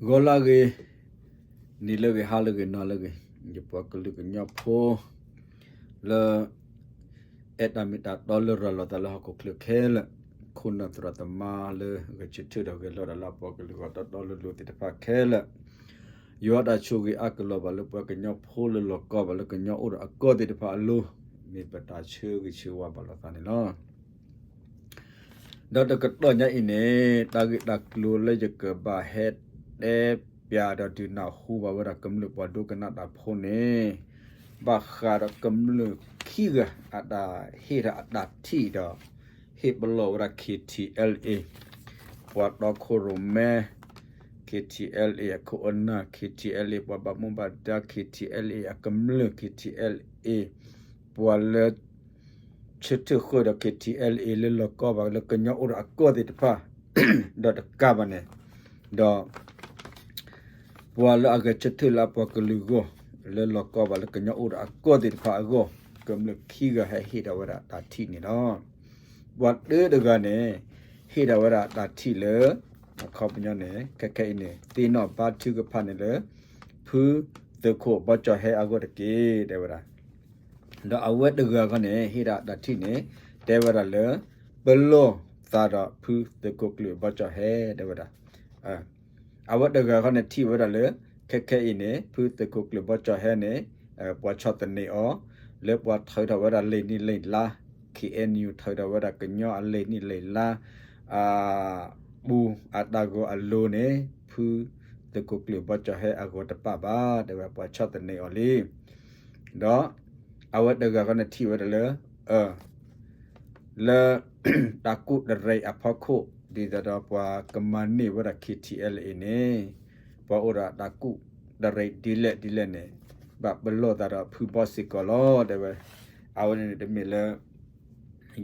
ဂီၤလၢအဂ့ၤ, နံၤလၢအဂ့ၤ, ဟါလၢအဂ့ၤ, နၤလၢအဂ့ၤ, ယပှၤကလုာ်ကညီဖိ လၢ အဲၣ်တၢ်မ့ၢ်တၢ်တီလၢရၤလီၤသးလၢဟီၣ်ခိၣ်ချၢခဲလၢာ်, ခိၣ်နၢ်သရၣ်သမါလၢဂဲၤဆၢထၢၣ်ဒီးဂဲၤလိာ်တၢ်လၢအပှၤကလုာ်ဂီၢ်တီတီလိၤလိၤသ့ၣ်တဖၣ်ခဲလၢာ်, ယွၤတၢ်ဆိၣ်ဂ့ၤအါကလီၤဘၣ်လၢပှၤကညီဖိလၢလီၤကီဘၣ်လၢကညီအိၣ်ဒီးအကီၢ်သ့ၣ်တဖၣ်အလိၤ, မ့ၢ်ပတၢ်ဆၢဂ့ၤဆၢဝါဘၣ်လိာ်သးန့ၣ်လီၤ. ဒီးတကတီၢ်ညါအံၤန့ၣ် တၢ်ဂ့ၢ်တၢ်ကျိၤလၢယကဘၣ်ဟဲတဲပျးဒီးဒုးနၢ်ဟူဘၣ်ဝဲဒၣ်ကမျၢၢ်ပှၤဒိကနၣ်တၢ်ဖိန့ၣ်, ဘၣ်ဃးဒီးကမျၢၢ်ခံဂၤအတၢ်ဟ့ၣ်ဒီးအတၢ်ထံၣ်ဒီး ဟ့ၣ်ပလီၢ်ဝဲဒၣ် K T L A ပှၤတီခိၣ်ရိၣ်မဲ K T L A အခိၣ်အနၢ် K T L A ပှၤဘၣ်မူဘၣ်ဒါ K T L A အကမျၢၢ် K T L A ပှၤလၢ ဆၢထၢၣ်ဃုာ်ဒီး K T L A လၢလီၤကီဘၣ်လၢကညီအိၣ်ဒီးအကီၢ်သ့ၣ်တဖၣ်, ဒီးတကးဘၣ်န့ၣ်, ဒီး ပှၤလၢအဂဲၤဆၢထၢၣ်လၢအပှၤကလုာ်အဂီၢ်, လၢလီၤကီဘၣ်လၢကညီအိၣ်ဒီးအကီၢ်သ့ၣ်တဖၣ်အဂီၢ်, ကမျၢၢ်ခံဂၤဟဲဟ့ၣ်ဒီးဝဲဒၣ်တၢ်ထံၣ်န့ၣ်လီၤ. ပှၤတၢတဂၤန့ၣ် ဟ့ၣ်ဒီးဝဲဒၣ်တၢ်ထံၣ်လၢ အခီပညီန့ၣ် ခဲခဲအံၤန့ၣ် သ့ၣ်နီၣ်ဘါထုကဖၣ်န့ၣ်လၢ ဖုသုးခိၣ်ဘီကၠီၣ်ဟဲအဂီၢ်တက့ၢ် တဲဝဲဒၣ်. ဒီးအဝဲတဂၤခီန့ၣ် ဟ့ၣ်ဒၣ်တၢ်ထံၣ်န့ၣ် တဲဝဲဒၣ်လၢ ပလီၢ်သးဒီးဖုသုးခိၣ်ကျၢၢ်ဘီကၠီၣ်ဟဲ တဲဝဲဒၣ်. အဝဲတဂၤခီန့ၣ်ထံၣ်ဝဲဒၣ်လၢ ခဲခဲအံၤန့ၣ် ဖုသုးခိၣ်ကျၢၢ်ဘီကၠီၣ်ဟဲန့ၣ် ပှၤဆီၣ်သနံးအီၤ လၢပှၤထုးထီၣ်ဝဲဒၣ်လံာ်နံၣ်လံာ်လါ, K N U ထုးထီၣ်ဝဲဒၣ်ကညီအလံာ်နံၣ်လံာ်လါ အပူၤအတၢ်ဂီၤအလိၤန့ၣ် ဖုသုးခိၣ်ကျၢၢ်ဘီကၠီၣ်ဟဲအဂီၢ်တပာ်ဘၣ် တဲဝဲပှၤဆီၣ်သနံးအီၤလံ. ဒီးအဝဲတဂၤခီန့ၣ်ထံၣ်ဝဲဒၣ်လၢ လၢ တၢ်ကူၣ်တရံးအဖီခိၣ် ဒ်သိးဒီးပှၤကမၤန့ၢ်ဝဲဒၣ် K T L A န့ၣ် ပှၤအိၣ်ဒီးတၢ်ကူၣ်တရံးဒ်လဲၣ်ဒ်လဲၣ်န့ၣ် ဘၣ်ပလီၢ်သးဒီးဖုဘီစ့ၢ်ကီးလီၤ တဲဝဲ. အဝဲန့ၣ်တမ့ၢ်လၢ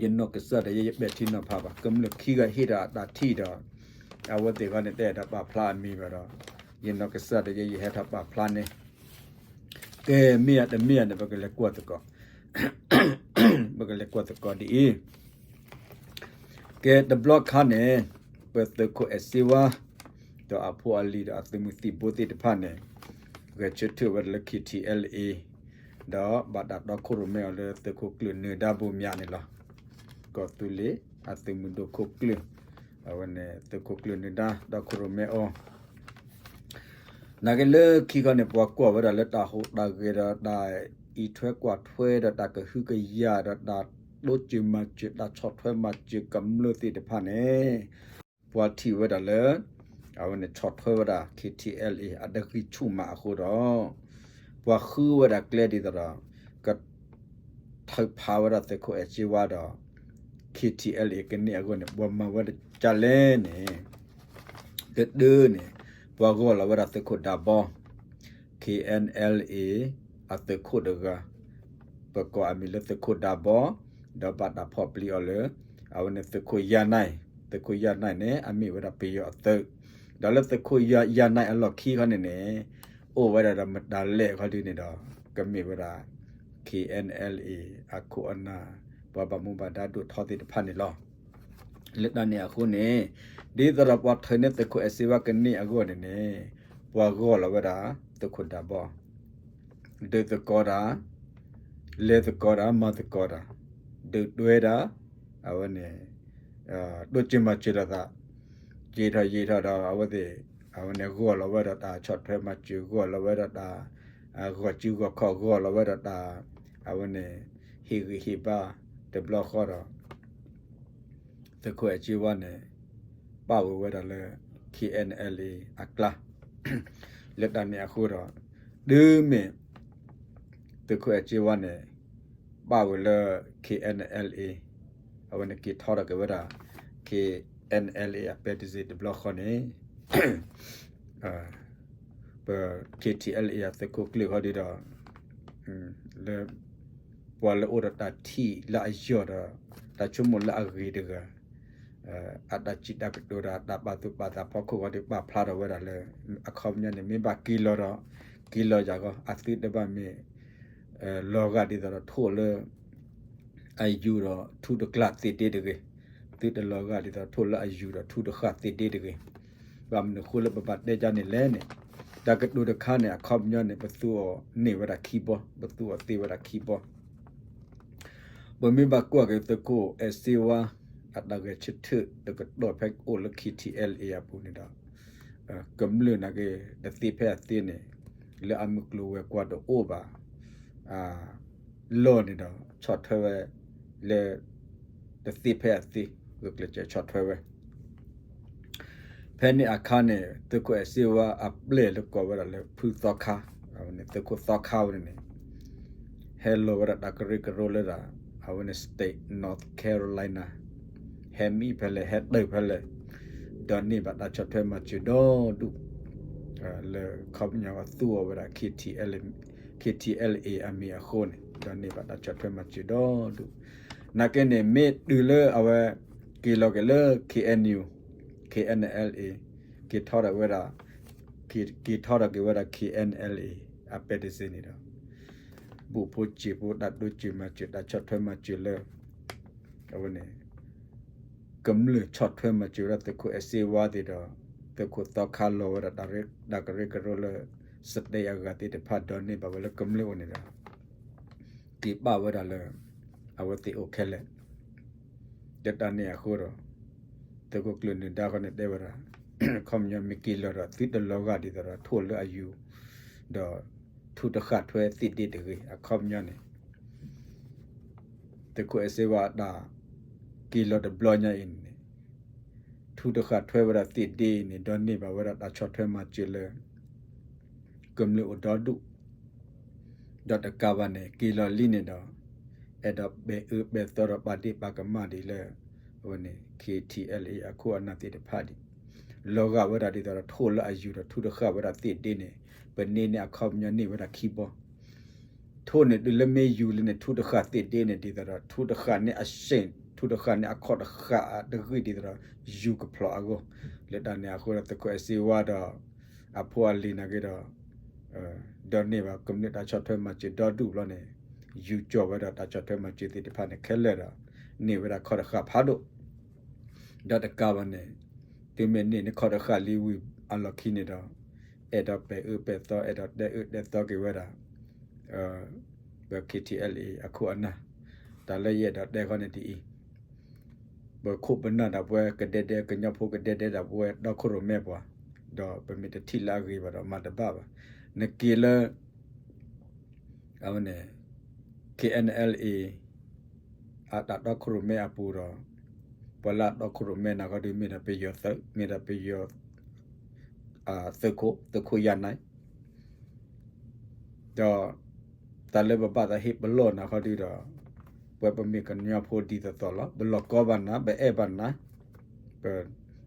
ယနီၢ်ကစၢ်ဒၣ်ယဲယပဲာ်ထံနီၤဖးဘၣ် ကမျၢၢ်ခံဂၤဟ့ၣ်ဒီးအတၢ်ထံၣ်ဒီး အဝဲသ့ၣ်ခီန့ၣ် တအဲၣ်ဒိးပာ်ဖျါအမံၤဘၣ်ဒီး ယနီၢ်ကစၢ်ဒၣ်ယဲယဟဲထီၣ်ပာ်ဖျါန့ၣ် ကဲ မ့ၢ်ယၤတမ့ၢ်ယၤန့ၣ် ပကလဲၤကွၢ်သကိး ပကလဲၤကွၢ်သကိးဒ်အံၤ ကဲ တဘျီခါန့ၣ် ပသုးခိၣ်အဲၣ်စ့ဝါ ဒီးအဖိအလံၤဒီးအသုးမုၢ်သံၣ်ဘိသ့ၣ်တဖၣ်န့ၣ် ဂဲၤဆၢထၢၣ်ဝဲဒၣ်လၢ K T L A ဒီးဘၣ်တၢ်တီခိၣ်ရိၣ်မဲအီၤလၢသုးခိၣ်ကျၢၢ်နၢၤဒါဘိမၠးန့ၣ်လီၤ. ကီၢ်သူလ့ၤအသုးမုၢ်ဒိၣ်ခိၣ်ကျၢၢ် အဝဲန့ၣ်သုးခိၣ်ကျၢၢ်နၢၤဒါတီခိၣ်ရိၣ်မဲအီၤ နာ်က့လၢခံခီန့ၣ် ပှၤကွၢ်ဝဲဒၣ်လၢတၢ်ဟူးတၢ်ဂဲၤဒီးတၢ်အံးထွဲကွၢ်ထွဲဒီးတၢ်ကဟုကယာ်ဒီးတၢ်တိစၢၤမၤစၢၤ တၢ်ဆီၣ်ထွဲမၤစၢၤကမျၢၢ်သ့ၣ်တဖၣ်န့ၣ် ပှၤထံၣ်ဝဲဒၣ်လၢ အဝဲန့ၣ်ဆီၣ်ထွဲဝဲဒၣ် K T L A အတဂံၢ်ဆူၣ်မးအဃိဒီး ပှၤဃုဝဲဒၣ်ကျဲဒ်သိးဒီး က ထုးဖးဝဲဒၣ်သုးခိၣ်အဲၣ်စ့ဝါဒီး K T L A ကန့ၢ်အဂီၢ်န့ၣ် ပှၤမၤဝဲဒ်လဲၣ်န့ၣ် တဒၢန့ၣ် ပှၤဂီၢ်လီၤဝဲဒၣ်သုးခိၣ်ဒးဘီ K N L A အသုးခိၣ်တဂၤ ပကိးအမံၤလၢသုးခိၣ်ဒးဘီ ဒီးဘၣ်တၢ်ဖီၣ်ပျံၤအီၤလၢ အဝဲန့ၣ်သုးခိၣ်ယါနဲၣ် သုးခိၣ်ယါနဲၣ်န့ၣ် အမ့ၢ်ဝဲဒၣ်ပယီၤအသုး ဒီးလၢသုးခိၣ်ယါနဲၣ်အလီၢ်ခံခီန့ၣ်န့ၣ် အိၣ်ဝဲဒၣ်ဒီးမတၤလဲၣ်ခီဒုန့ၣ်ဒီး ကမ့ၢ်ဝဲဒၣ် K N L A အခိၣ်အနၢ် ပှၤဘၣ်မူဘၣ်ဒါဒိၣ်ထီသ့ၣ်တဖၣ်န့ၣ်လီၤ. လၢတၢ်န့ၣ်အဃိန့ၣ် ဒ်သိးဒီးပှၤထုးန့ၢ်သုးခိၣ်အဲၣ်စ့ဝါကန့ၢ်အဂီၢ်န့ၣ်န့ၣ် ပှၤဂီၢ်လီၤဝဲဒၣ်သုးခိၣ်ဒးဘီ ဒုးသကိးတၢ် လဲၤသကိးတၢ် မၤသကိးတၢ် ဒုးတွဲတၢ် အဝဲန့ၣ် တိစၢၤမၤစၢၤလိာ်သး ယံာ်ထီၣ်ယံာ်ထီၣ်ဒီး အဝဲသ့ၣ် အဝဲန့ၣ်ဂီၢ်လီၤဝဲဒီးတၢ်ဆီၣ်ထွဲမၤစၢၤ ဂီၢ်လီၤဝဲဒီးတၢ် ဂီၤစုဂီၤခီၣ် ဂီၢ်လီၤဝဲဒီးတၢ် အဝဲန့ၣ် ဟ့ၣ်ဂံၢ်ဟ့ၣ်ဘါ တဘျီဃီဒီး သုးခိၣ်အဲၣ်စ့ဝါန့ၣ် ပာ်ဝဲဝဲဒၣ်လၢ K N L A အကျါ လၢတၢ်န့ၣ်အဃိဒီး တုၤမ့ၢ် သုးခိၣ်အဲၣ်စ့ဝါန့ၣ် ပာ်ဝဲလၢ K N L A အဝဲန့ၣ်က့ၤထီၣ်ဒီးက့ၤဝဲဒၣ် K N L A အပဲတစ့ၢ်တဘျီဃီန့ၣ် ပ K T L A အသုးခိၣ်ကျၢၢ်ဃီဒုဒီး လၢ ပှၤလၢအိၣ်ဒီးတၢ်ထံၣ်လၢအယီၢ်ဒီး တၢ်ဆိကမိၣ်လၢအဂ့ၤတဂၤ အတၢ်စံးတၢ်ကတိၤဒီးတၢ်ပာ်သူၣ်ပာ်သးဖီခိၣ်ဃီဒုပာ်ဖျါထီၣ်ဝဲဒၣ်လၢ အခီပညီန့ၣ် မ့ၢ်ဘၣ်က့ၤလီၤဒီး က့ၤလီၤယၤဃီ အသုတဘၣ်မ့ၢ် လီၤဂာ်ဒ်သိးဒီးထိၣ်လၢ အယူၤဒီးထူတကျးသ့ဒ့တဂ့ၤ, သုတလီၤဂာ်ဒ်သိးထိၣ်လၢအယူၤဒီးထူတဃာ်သ့ဒ့တဂ့ၤ, ဘၣ်မနုၤဃိလၢပဘၣ်တဲဒ်န့ၣ်လဲၣ်န့ၣ်, တၢ်ကတိၤတခါန့ၣ် အခီပညီန့ၣ် ပသူအီၤန့ၢ်ဝဲဒၣ်ခံဘီ, ပသူအီၤသ့ဝဲဒၣ်ခံဘီ. ပမ့ၢ်ဘၣ်ကွၢ်က့ၤသုးခိၣ်အဲၣ်စ့ဝါ အတၢ်ဂဲၤဆၢထၢၣ်တကတီၢ်ဖဲအိၣ်လၢ K T L A အပူၤန့ၣ်ဒီး ကမျၢၢ်နာ်က့ တသ့ဖဲအသ့န့ၣ် လၢအမုၢ်ကျိၤဝဲၤကွာ်တအိၣ်ဘၣ် လီၢ်န့ၣ်ဒီး ဆီၣ်ထွဲဝဲလၢ တသ့ဖဲအသ့ ဂုာ်ကျဲးစၢးဆီၣ်ထွဲဝဲ ဖဲန့ၣ်အခါန့ၣ် သုးခိၣ်အဲၣ်စ့ဝါအပျဲၢ်လၢကိးဝဲဒၣ်လၢဖုသီခါ, အဝဲန့ၣ် သုးခိၣ်သီခါဝဲန့ၣ်န့ၣ် ဟဲလီၤဝဲဒၣ်တၢ်ကရၢကရိလၢဒၣ် အဝဲန့ၣ် state North Carolina ဟဲမံဖဲလဲၣ် ဟဲတုၤဖဲလဲၣ် ဒီးန့ၢ်ဘၣ်တၢ်ဆီၣ်ထွဲမၤစၢၤဒီဒူၣ် လၢခီပညီသူအီၤဝဲဒၣ် K T L, K T L A အမံၤအဃိန့ၣ် ဒီးန့ၢ်ဘၣ်တၢ်ဆီၣ်ထွဲမၤစၢၤဒီဒူၣ်. နာ်က့န့ၣ် မ့ၢ်တုၤလၢအဝဲ က့ၤလီၤက့ၤလၢ K N U, K N L A, က့ၤထီၣ်ဒီးဝဲဒၣ် က့ၤထီၣ်ဒီးက့ၤဝဲဒၣ် K N L A အပဲတစ့ၢ်န့ၣ်ဒီး ဘူၣ်ဖိစံာ်ဖိ တၢ်တိစၢၤမၤစၢၤ တၢ်ဆီၣ်ထွဲမၤစၢၤလၢ အဝဲန့ၣ် ကမျၢၢ်ဆီၣ်ထွဲမၤစၢၤဝဲဒၣ်သုးခိၣ်အဲၣ်စ့ဝါသ့ၣ်ဒီး သုးခိၣ်သီခါလီၤဝဲဒၣ်တၢ်ကရၢကရိလၢ state အဂၤသ့ၣ်တဖၣ် ဒီးန့ၢ်ဘၣ်ဝဲလၢကမျၢၢ်အိၣ်န့ၣ်ဒီး က့ၤပာ်ဝဲဒၣ်လၢ အဝဲသ့ၣ်အိၣ်ခဲလၢာ် တၢ်န့ၣ်အဃိဒီး သုးခိၣ်ကျၢၢ်နၢၤဒါဃီန့ၣ်တဲဝဲဒၣ် အခီပညီမ့ၢ်က့ၤလီၤဒီး သုတလီၤဂာ်ဒ်သိးဒီးထိၣ်လၢအယူၤ ဒီးထူတဃာ်ထွဲသ့ၣ်ဒ့တဂ့ၤ အခီပညီန့ၣ် သုးခိၣ်အဲၣ်စ့ဝါအတၢ်က့ၤလီၤတဘျီညါအံၤန့ၣ် ထူတဃာ်ထွဲဝဲဒၣ်သ့ၣ်ဒ့အံၤန့ၣ် ဒီးန့ၢ်ဘၣ်ဝဲဒၣ်တၢ်ဆီၣ်ထွဲမၤစၢၤလၢ ကမျၢၢ်အိၣ်ဒီဒူၣ် ဒီးတကးဘၣ်န့ၣ် က့ၤလီၤလံန့ၣ်ဒီး အဲၣ်ဒိးပဲာ်အၢပဲာ်သီဒီးပာ်ဒ့ၣ်ပာ်ကမၣ်ဒံးလၢ အဝဲန့ၣ် K T L A အခိၣ်အနၢ်သ့ၣ်တဖၣ်ဒံး လီၤဂာ်ဝဲဒၣ်ဒ်သိးဒီးထိၣ်လၢအယူၤဒီးထူတဃာ်ဝဲဒၣ်သ့ၣ်ဒ့န့ၣ် ပန့ၢ်န့ၢ်အခီပညီန့ၢ်ဝဲဒၣ်ခံဘီ ထိၣ်န့ၣ်တုၤလၢမ့ၢ်ယူၤလံန့ၣ် ထူတဃာ်သ့ၣ်ဒ့န့ၣ် ဒ်သိးဒီးထူတဃာ်န့ၢ်အစ့ၣ် ထူတဃာ်န့ၢ်အခီၣ်တဃာ်တဂ့ၢ်ဒ်သိးဒီး ယူၤကဖျိးအဂီၢ် လၢတၢ်န့ၣ်အဃိဒီးသုးခိၣ်အဲၣ်စ့ဝါဒီး အဖိအလံၤနာ်က့ဒီး ဒီးန့ၢ်ဘၣ်ကမျၢၢ်တၢ်ဆီၣ်ထွဲမၤစၢၤဒီဒူၣ်ဘျီန့ၣ် ယူၤကၠီၣ်ဝဲဒီးတၢ်ဆီၣ်ထွဲမၤစၢၤသ့ၣ်တဖၣ်န့ၣ်ခဲလၢာ်ဒီး န့ၢ်ဝဲဒၣ်ခီၣ်တဃာ်ဖးဒိၣ် ဒီးတကးဘၣ်န့ၣ် သုမ့ၢ်န့ၢ်န့ၢ်ခီၣ်တဃာ်လံဝံၤအလီၢ်ခံန့ၣ်ဒီး အဲၣ်ဒိးပဲာ်အၢပဲာ်သီ အဲၣ်ဒိးတဲအၢတဲသီက့ၤဝဲဒၣ် ပ K T L A အခိၣ်အနၢ် တၢ်လၢယအဲၣ်ဒိးတဲဃီန့ၣ်ဒ်အံၤ ပခိၣ်ပနၢ်ဒၣ်ပဝဲကဒဲဒဲ ကညီဖိကဒဲဒဲဒၣ်ပဝဲတီခိၣ်ရိၣ်မဲပှၤ ဒီးပမ့ၢ်တထံၣ်လၢအဂ့ၤဘၣ်ဒီးမၤတဘၣ်ဘၣ် နက့ၤလၢ အဝဲန့ၣ် K N L A အတၢ်တီခိၣ်ရိၣ်မဲအပူၤဒီး ပှၤလၢအတီခိၣ်ရိၣ်မဲနာ်က့ဒုး မ့ၢ်ဒၣ်ပယီၤသုး မ့ၢ်ဒၣ်ပယီၤ သုးခိၣ် သုးခိၣ်ယၤနဲၣ် ဒီး တၢ်လၢပဘၣ်သးဟ့ၣ်ပလီၢ်နာ်က့ဒုးဒီး ပဝဲပမ့ၢ်ကညီဖိဒ်သိးသိးလီၤ ပလီၢ်ကီဘၣ်နၤ ပအဲၣ်ဘၣ်နၤ ပ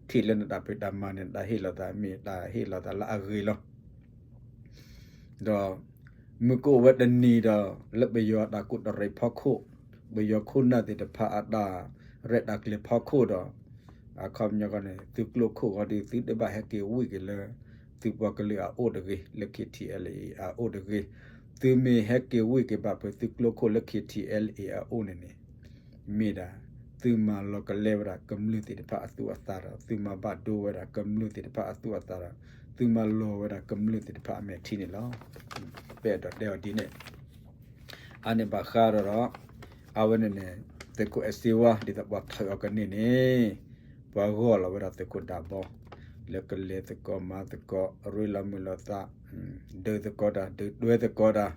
ထံၣ်လၢနတၢ်ဖံးတၢ်မၤန့ၣ် နတၢ်ဟ့ၣ်လီၤသးမ့ၢ်တၢ်ဟ့ၣ်လီၤသးလၢအဂ့ၤလီၤ ဒီး မုၢ်ကအိၣ်ဝဲတနံၤဒီး လၢပယီၤတၢ်ကူၣ်တရံးဖီခိၣ် ပယီၤခိၣ်နၢ်သ့ၣ်တဖၣ်အတၢ်ရဲၣ်တၢ်ကျဲၤဖီခိၣ်ဒီး အခီပညီဃီန့ၣ် သုကျိခိၣ်ဃီဒုး သုတဘၣ်ဟဲက့ၤဝံၣ်က့ၤလၢ သုပှၤကလုာ်အအိၣ်တဂ့ၤ လၢ K T L A အအိၣ်တဂ့ၤ သုမ့ၢ်ဟဲက့ၤဝံၣ်က့ၤဘၣ်ဖုးသုကျိခိၣ်လၢ K T L A အအိၣ်န့ၣ်န့ၣ် မ့ၢ်ဒၣ် သုမၤလီၤကလဲဝဲဒၣ်ကမျၢၢ်သ့ၣ်တဖၣ်အသူၣ်အသးဒီး သုမၤဘၣ်ဒိဝဲဒၣ်ကမျၢၢ်သ့ၣ်တဖၣ်အသူၣ်အသးဒီး သုမၤလီၤဝဲဒၣ်ကမျၢၢ်သ့ၣ်တဖၣ်အမဲာ်ထံန့ၣ်လီၤ. ပအဲၣ်ဒိးတဲအီၤဒ်န့ၣ် အန့ၣ်ဘၣ်ဃးဒီးဒီး အဝဲန့ၣ်န့ၣ် သုးခိၣ်အဲၣ်စ့ဝါ ဒ်သိးပှၤထုးအီၤကန့ၢ်န့ၣ် ပှၤဂီၢ်လီၤဝဲဒၣ်သုးခိၣ်ဒးဘီ လၢကလဲၤသကိးမၤသကိး ရ့လီၤမုာ်လီၤသး ဒုးသကိးတၢ် ဒုးတွဲသကိးတၢ်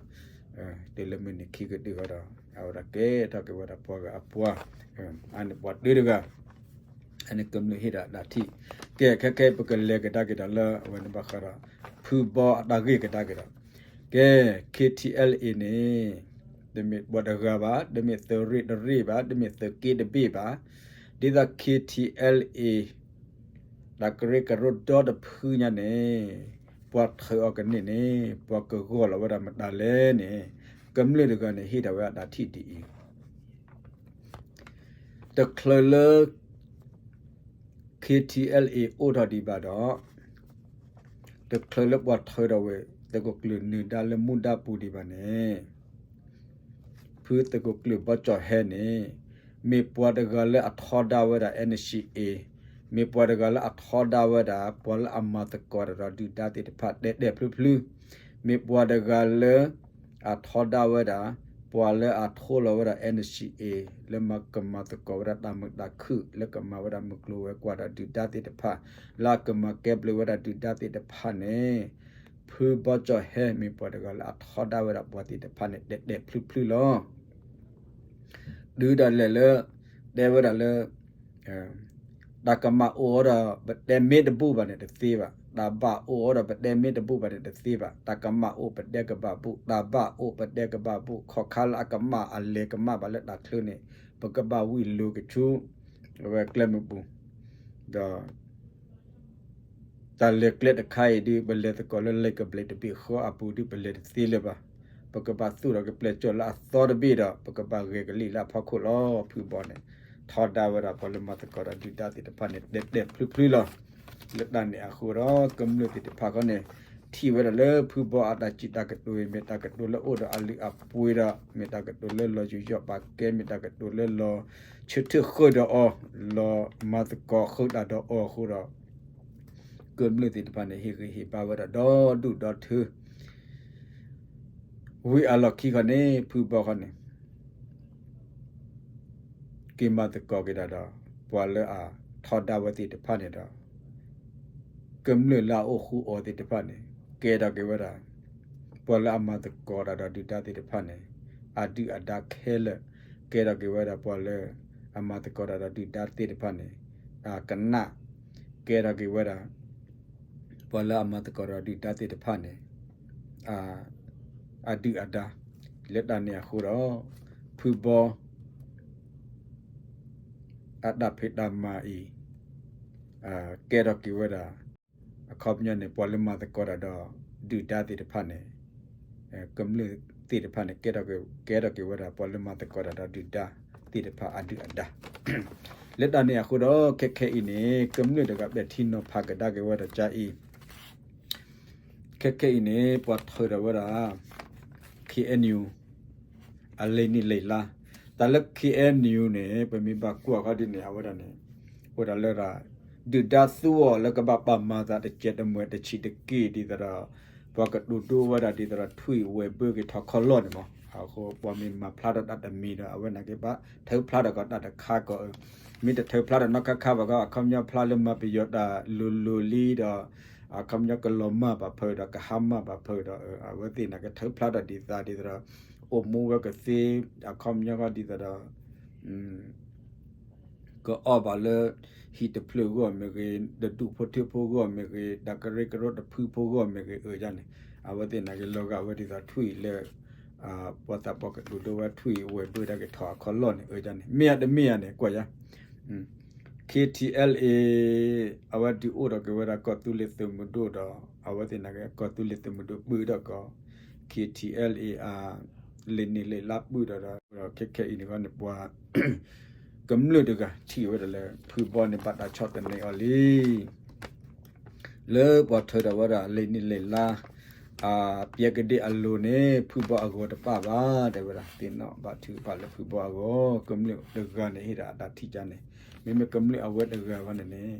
တုၤလၢမုၢ်နံၤခံကတၢၢ်ဃီဒီး အဝဲဒၣ်ကဲထီၣ်က့ၤဝဲဒၣ်ပှၤဂၤအပှၤ အန့ၣ်ပှၤတၢတဂၤ အန့ၣ်ကမျၢၢ်ဟ့ၣ်ဒီးအတၢ်ထံၣ် ကဲ ခဲခဲပကလဲၤကဒါက့ၤဒီးလၢအဝဲန့ၣ်ဘၣ်ဃးဒီး ဖုဘီအတၢ်ဂ့ၢ်ကဒါက့ၤဒီး ကဲ K T L A န့ၣ် တမ့ၢ်ပှၤတဂၤဘၣ် တမ့ၢ်သုးရ့ၣ်တရ့ၣ်ဘၣ် တမ့ၢ်သုးက့တဘ့ၣ်ဘၣ် ဒ်သိး K T L A တၢ်ကရၢကရိဒီတဖုညါန့ၣ် ပှၤထုးအီၤကန့ၢ်န့ၣ် ပှၤကဂီၢ်လီၤဝဲဒၣ်မတၤလဲၣ်န့ၣ် ကမျၢၢ်တဂၤန့ၣ် ဟ့ၣ်ဒၣ်ဝဲအတၢ်ထံၣ်ဒ်အံၤ တချုးလၢ K T L A အိၣ်ထီၣ်ဒံးဘၣ်ဒီး တချုးလၢပှၤထုးထီၣ်ဝဲ သုးခိၣ်ကျၢၢ်နၢၤဒါလၢမူဒါပူၤဒံးဘၣ်န့ၣ် ဖုသုးခိၣ်ကျၢၢ်ဘီကၠီၣ်ဟဲန့ၣ် မ့ၢ်ပှၤတဂၤလၢအထီဒါဝဲဒၣ် N C A မ့ၢ်ပှၤတဂၤလၢအထီဒါဝဲဒၣ် ပှၤလၢအမၤသကိးတၢ်ဒီးဒုၣ်ဒါသ့ၣ်တဖၣ် တဲာ်တဲာ်ဖျုဖျု, မ့ၢ်ပှၤတဂၤလၢ အထီဒါဝဲဒၣ် ပှၤလၢအထိလီၤဝဲဒၣ် NCA လၢမၤကမၤသကိးဝဲဒၣ်တၢ်မုာ်တၢ်ခုၣ် လၢကမၤဝဲဒၣ်မုၢ်ကျိၤဝဲၤကွာ်ဒီးဒုၣ်ဒါသ့ၣ်တဖၣ် လၢအကမၤကဲဘျုးဝဲဒၣ်ဒုၣ်ဒါသ့ၣ်တဖၣ်န့ၣ် ဖုဘီကၠီၣ်ဟဲမ့ၢ်ပှၤတဂၤလၢအထီဒါဝဲဒၣ်ပှၤသ့ၣ်တဖၣ်န့ၣ် တဲာ်တဲာ်ဖျုဖျုလီၤ. တုၤဒၣ်လဲာ်လၢ တဲဝဲဒၣ်လၢ တၢ်ကမၣ်အိၣ်အီၤဒီး ပတဲမ့ၢ်တဘူၣ်ဘၣ်န့ၣ်တသ့ဘၣ်. တၢ်ဘၣ်အိၣ်အီၤဒီး ပတဲမ့ၢ်တဘူၣ်ဘၣ်န့ၣ်တသ့ဘၣ်. တၢ်ကမၣ်အိၣ်ပတဲကဘၣ်ဘူၣ်, တၢ်ဘၣ်အိၣ်ပတဲကဘၣ်ဘူၣ်, ခီၣ်ခါလၢအကမၣ်အလဲၤကမၣ်ဘၣ်လၢတၢ်ချၢန့ၣ် ပကဘၣ်ဝံၣ်လိၤကဆူ အဝဲကျဲမုၢ်ပူၤ ဒီး တၢ်လဲၤကျဲတခါအံၤဒုး ပလဲၤသကိးလၢလံာ်ကဘျံးတဘ့ၣ်ဃီအပူၤဒုး ပလဲၤတသ့လၢၤဘၣ်. ပကဘၣ်သူၣ်ထီၣ်က့ၤပျဲၢ်ကၠီၣ်လၢအသီတဘ့ၣ်ဒီး ပကဘၣ်ဂဲၤကလံၣ်လၢအဖီခိၣ်လီၤ. ဖုဘီန့ၣ် ထီဒါဝဲဒၣ်ပှၤလၢမၤသကိးဒီးဒုၣ်ဒါသ့ၣ်တဖၣ်န့ၣ် တဲာ်တဲာ်ဖျုဖျုလီၤ. လၢတၢ်န့ၣ်အဃိဒီး ကမျၢၢ်သ့ၣ်တဖၣ်ဃီန့ၣ် ထံၣ်ဝဲဒၣ်လၢဖုဘီအတၢ်စံးတၢ်ကတိၤအံၤ မ့ၢ်တၢ်ကတိၤလၢအိၣ်ဒီးအလုၢ်အပှ့ၤဒီး မ့ၢ်တၢ်ကတိၤလၢလီၤယူးယီၣ်ပာ်ကဲ မ့ၢ်တၢ်ကတိၤလၢလီၤဆၢထၢၣ်ဃုာ်ဒီးအီၤ လီၤမၤသကိးဃုာ်တၢ်ဒီးအီၤအဃိဒီး ကမျၢၢ်သ့ၣ်တဖၣ်န့ၣ် ဟ့ၣ်ဂံၢ်ဟ့ၣ်ဘါဝဲဒၣ်ဒီဒူၣ်ဒီထၢ ဝံၤအလီၢ်ခံခီန့ၣ် ဖုဘီခီန့ၣ် က့ၤမၤသကိးက့ၤတၢ်ဒီး ပှၤလၢအထီဒါဝဲသ့ၣ်တဖၣ်န့ၣ်ဒီး ကမျၢၢ်လၢအအိၣ်ဃူအီၤသ့ၣ်တဖၣ်န့ၣ် ကဲထီၣ်က့ၤဝဲဒၣ် ပှၤလၢအမၤသကိးတၢ်ဒီးဒုၣ်ဒါသ့ၣ်တဖၣ်န့ၣ် အဒုၣ်အဒါခဲလၢာ်, ကဲထီၣ်က့ၤဝဲဒၣ်ပှၤလၢ အမၤသကိးတၢ်ဒီးဒုၣ်ဒါသ့ၣ်တဖၣ်န့ၣ် အကနၣ်, ကဲထီၣ်က့ၤဝဲဒၣ် ပှၤလၢအမၤသကိးတၢ်ဒီးဒုၣ်ဒါသ့ၣ်တဖၣ်န့ၣ် အဒုၣ်အဒါ, လၢတၢ်န့ၣ်အဃိဒီး ဖုဘီ အတၢ်ဖံးတၢ်မၤအံၤ ကဲထီၣ်က့ၤဝဲဒၣ် အခီပညီန့ၣ် ပှၤလၢမၤသကိးတၢ်ဒီးဒုၣ်ဒါသ့ၣ်တဖၣ်န့ၣ် ကမျၢၢ်သ့ၣ်တဖၣ်န့ၣ် ကဲထီၣ်က့ၤ ကဲထီၣ်က့ၤဝဲဒၣ် ပှၤလၢမၤသကိးတၢ်ဒီးဒုၣ်ဒါသ့ၣ်တဖၣ်အဒုၣ်အဒါ လၢတၢ်န့ၣ်အဃိဒီး ခဲခဲအံၤန့ၣ် ကမျၢၢ်တဂၤပဲာ်ထံနီၤဖးကဒါက့ၤဝဲဒၣ်ကါအံၤ ခဲခဲအံၤန့ၣ် ပှၤထုးထီၣ်ဝဲဒၣ် ခ့ၣ်အဲၣ်ယူၣ် အလံာ်နံၣ်လံာ်လါ, တၢ်လၢ ခ့ၣ်အဲၣ်ယူၣ် န့ၣ် ပမ့ၢ်ဘၣ်ကွၢ်ဃီဒ်န့ၣ် အဝဲဒၣ်န့ၣ် အိၣ်ဒၣ်လၢဒၣ် ဒုၣ်ဒါသူအီၤလၢကဘၣ်ပာ်မၤသးတစဲးတမှဲးတဆံးတက့ၢ် ဒ်သိးဒီး ပှၤကတိၤဒိဝဲဒၣ်ဒ်သိးဒီး ထွံၣ်ဝဲၤဘၢက့ၤထီၣ်ခီလီၢ်န့ၣ်မး, အဃိပှၤမ့ၢ်မၤဖျါထီၣ်တၢ်တမံၤဒီး အဝဲန့ၣ်ကဘၣ်ထုးဖျါထီၣ်ကီးတၢ်တခါကီး, မ့ၢ်တထုးဖျါထီၣ်နီၢ်ခါခါဘၣ်ကီး အခီပညီဖျါလၢမၤပယီၤတၢ်လိၤလိၤလံဒီး အခီပညီကလီၤမၢ်ဘၣ်ဖုးဒီး ကဟါမၢ်ဘၣ်ဖုးဒီး အဝဲသ့ၣ်န့ၣ်ကထုးဖျါထီၣ်ဒ်သးဒ်သိးဒီး အိၣ်မူဝဲကသ့ အခီပညီဃီဒ်သိးဒီး ကအီၣ်ဘၣ်လၢ ဟံၣ်တဖျၢၣ်ဂီၢ်မ့ၢ်ဂ့ၤ, တဒူၣ်ဖိထၢဖိဂီၢ်မ့ၢ်ဂ့ၤ, တၢ်ကရၢကရိတဖုဖိဂီၢ်မ့ၢ်ဂ့ၤ အၢယါန့ၣ် အဝဲသ့ၣ်န့ၣ်က့ၤလီၤဂာ်ဝဲဒ်သိးထွံၣ်လၢ ပှၤသးပှၢ်ကတိၤဒိဝဲထွံၣ်ဝဲၤဘၢတၢ်က့ၤထီၣ်အခီလီၢ်န့ၣ် အၢယါန့ၣ် မ့ၢ်ဧါတမ့ၢ်ဧါန့ၣ် ကွၢ်ယါ ခ့ၣ်ထံၣ်အဲလ်အ့ အဝဲဒုးအိၣ်ထီၣ်က့ၤဝဲဒၣ်ကီၢ်သူလ့ၤသုးမုၢ်ဒိၣ်ဒီး အဝဲသ့ၣ်န့ၣ်က့ၤ ကီၢ်သူလ့ၤသုးမုၢ်ဒိၣ်ပုၢ်ထီၣ်ကီး ခ့ၣ်ထံၣ်အဲလ်အ့ အလံာ်နံၣ်လံာ်လါပုၢ်ထီၣ်ဒီး ခဲခဲအံၤန့ၣ်ဃီန့ၣ် ပှၤ ကမျၢၢ်တဂၤထံၣ်ဝဲဒၣ်လၢ ဖုဘီန့ၣ်ဘၣ်တၢ်ဆီၣ်သနံးအီၤလံ လၢပှၤထုးထီၣ်ဝဲဒၣ်လံာ်နံၣ်လံာ်လါ အပျဲကဒ့ၣ်အလိၤန့ၣ် ဖုဘီအဂီၤတပၣ်ဘၣ် တဲဝဲဒၣ် သ့ၣ်နီၣ်ဘၣ်ထုကဖၣ်လၢဖုဘီအဂီၢ် ကမျၢၢ်တဂၤန့ၣ်ဟ့ၣ်ဒၣ်အတၢ်ထံၣ်ကါန့ၣ် မ့မ့ၢ်ကမျၢၢ်အဝဲတဂၤဃီန့ၣ်န့ၣ်